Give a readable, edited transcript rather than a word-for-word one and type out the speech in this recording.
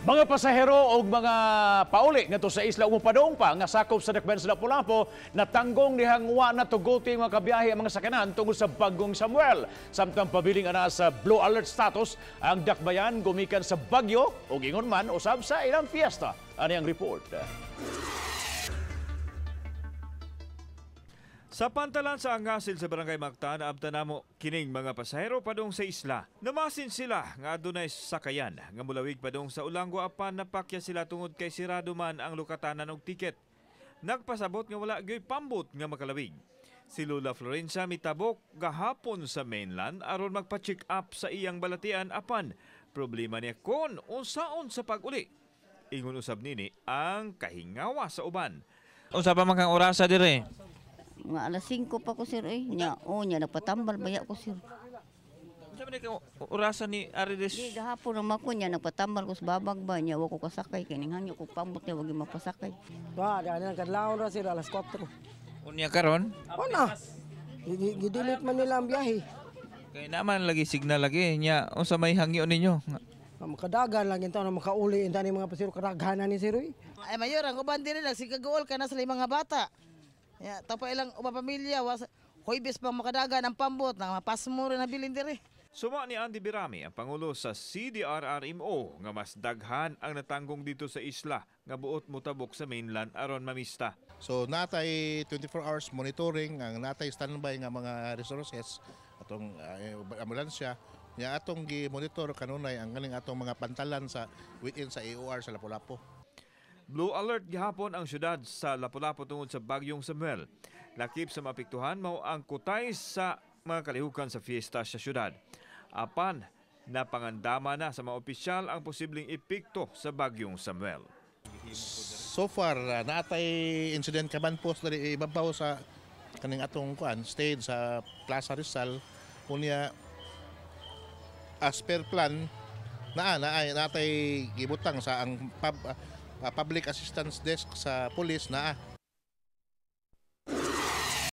Mga pasahero og mga pauli ngadto sa isla ug mopadung pa nga sakop sa Dakbayan sa Lapu-Lapu natanggong dihang wa na tuguti mga kabiyahe ang mga sakyanan tungod sa Bagyong Samuel. Samtang pabiling ana sa blue alert status ang Dakbayan gumikan sa bagyo ug ingon man usab sa ilang fiesta. Ani ang report. Sa pantalan sa Angasil sa Barangay Mactan, naabtan namo kining mga pasahero padung sa isla. Namasin sila nga adunay sakayan nga mulawig padung sa Olango apan napakya sila tungod kay sirado man ang lukatanan og tiket. Nagpasabot nga wala gyoy pambot nga makalawig. Si Lola Florencia mitabok gahapon sa mainland aron magpa-check up sa iyang balatian apan problema niya kon unsaon sa pag-uli. Ingon usab nini ang kahingawa sa uban. Unsa pa man kang orasa dire? Mga alas 5 pa ko, sir, eh. Nya, oh, nya nagpatambal baya ko, sir. Unsa man kang orasa ni Arides? Di gahapon naman ko nya nagpatambal ko sa babag ba nya wa ko kasakay kay ning hangyo ko pambot niya wag mapasakay. Ba, dahil nang kadlawon ra sir alas 4. Unya karon? Ona. Gidelete man nila ang biyahe. Kay naman lagi signal lagi nya unsa may hangyo ninyo? Makadagan lang intaw na makauli inta ni mga pasiro kadaghanan ni sir. Ay mayor ang uban diri nagsigagool ka na sa mga bata. Ya, tapo ilang uba pamilya was Huwebes pa makadagan ang pambot nang mapasmo rin nabilin diri. Suma ni Andy Birami, ang Pangulo sa CDRRMO, nga mas daghan ang natanggong dito sa isla nga buot motabok sa mainland aron mamista. So natay 24 hours monitoring ang natay standby nga mga resources atong ambulansya nya atong gi-monitor kanunay ang kaning atong mga pantalan sa within sa AOR sa Lapu-Lapu. Blue alert gihapon ang syudad sa Lapu-Lapu tungod sa Bagyong Samuel. Lakip sa maapektuhan mao ang kutay sa mga kalihukan sa fiesta sa syudad. Apan napangandama na sa mga opisyal ang posibleng epekto sa Bagyong Samuel. So far natay incident kaban post diri ibabaw sa kaning atong kuan stage sa Plaza Rizal. Unya as per plan naa na ay natay gibutang sa ang public assistance desk sa police naa.